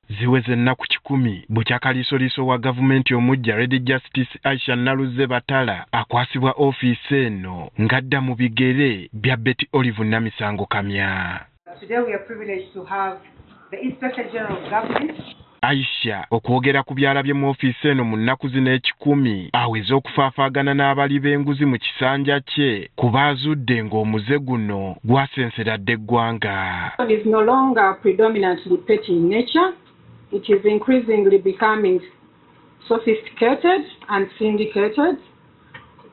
Ziweze ennaku 100 bukya kaliisoliiso wa gavumenti omuggya Lady Justice Aisha Naluzze Batala akwasibwa ofiisi eno ng'adda mu bigere bya Betty Olive Namisango Kamya. Today we are privileged to have the Inspector General of Government. Aisha okwogera ku byalabye mu ofiisi eno mu nnaku zino 100 aweze okufaafaagana n'abali b'enguzi mu kisanja kye kuba azudde ng'omuze guno gwasenseradde eggwanga. Is no longer predominantly petty in nature. It is increasingly becoming sophisticated and syndicated,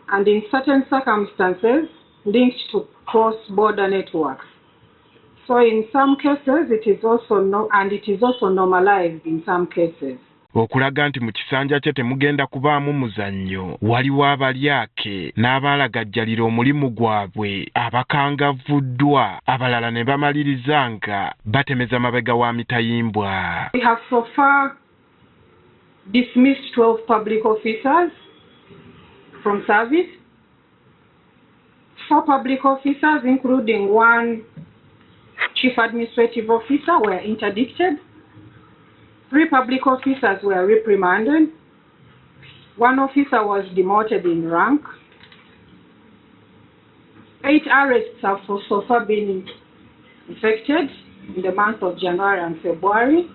and in certain circumstances linked to cross-border networks. So in some cases it is also no, and it is also normalized in some cases. Okulaga nti mu kisanja kye temugenda kubaamu muzannyo, waliwo abalyake n'abaalagajjalira omulimu gwabwe abakangavvuddwa, abalala ne bamaliriza nga batemeza mabega wa mitayimbwa. We have so far dismissed 12 public officers from service. Four public officers, including one chief administrative officer, were interdicted. Three public officers were reprimanded. One officer was demoted in rank. Eight arrests have so far been effected in the month of January and February.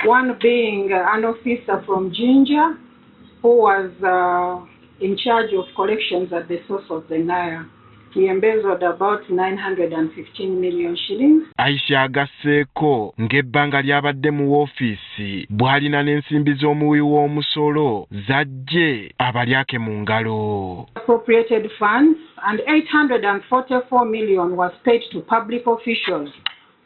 One being an officer from Jinja who was in charge of collections at the source of the Nile. He embezzled about 915 million shillings. Aisha agasseeko ng'ebbanga ly'abadde mu woofiisi bw'alina n'ensimbi z'omuwi w'omusolo zajje abalyake mu ngalo. Appropriated funds and 844 million was paid to public officials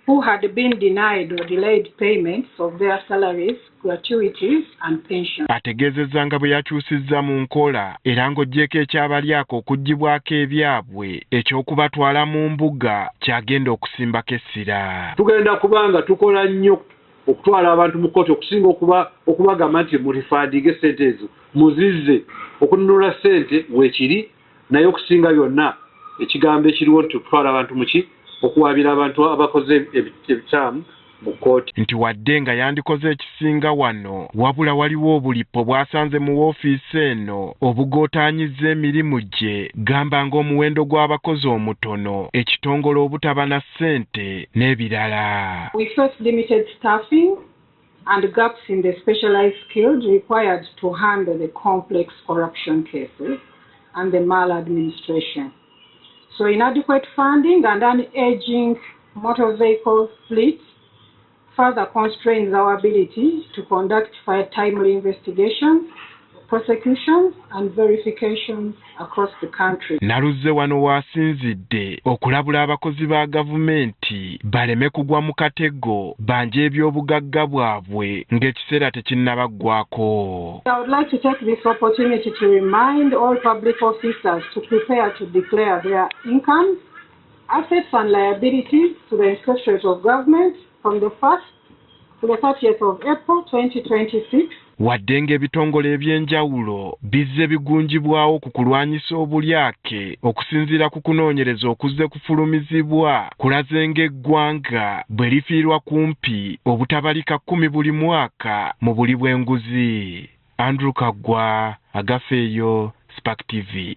who had been denied or delayed payments of their salaries, gratuities and pensions. Ategeezezza nga bwe yakyusizza mu nkola era ng'oggyeko ekyabalyako okuggyibwako ebyabwe, ekyokubatwala mu mbuga kyagenda okusimbako essira. Tugenda kubanga tukola nnyo okutwala abantu mu kkooti okusinga okuba okubagamba nti murefundinge essente ezo muzizze. Okununula ssente weekiri, naye okusinga byonna ekigambo ekiriwo nti okutwala abantu muki, okuwaabira abantu abakoze ebikyamu mu kkooti. Nti wadde nga yandikoze ekisinga wano, wabula waliwo obulipo bw'asanze mu woofiisi eno obugootaanyizza emirimu gye, gamba ng'omuwendo gw'abakozi omutono, ekitongole obutaba na ssente n'ebirala. We face limited staffing and gaps in the specialized skills required to handle the complex corruption cases and the maladministration. So inadequate funding and an aging motor vehicle fleet further constrains our ability to conduct timely investigations, prosecutions and verifications across the country. Naluzze wano w'asinzidde okulabula abakozi ba gavumenti baleme kugwa mu katego banje eby'obugagga bwabwe ng'ekiseera tekinnabaggwako. I would like to take this opportunity to remind all public officers to prepare to declare their incomes, assets and liabilities to the Inspectorate of Government from the 1st to the 30th of April 2026. Wadde ng'ebitongole eby'enjawulo bizze bigunjibwawo ku kulwanyisa obulyake, okusinziira ku kunoonyereza okuzze kufulumizibwa kulaze ng'eggwanga bwe lifiirwa kumpi obutabalika 10 buli mwaka mu buli bw'enguzi. Andrew Kaggwa, Agafeeyo, Spark TV.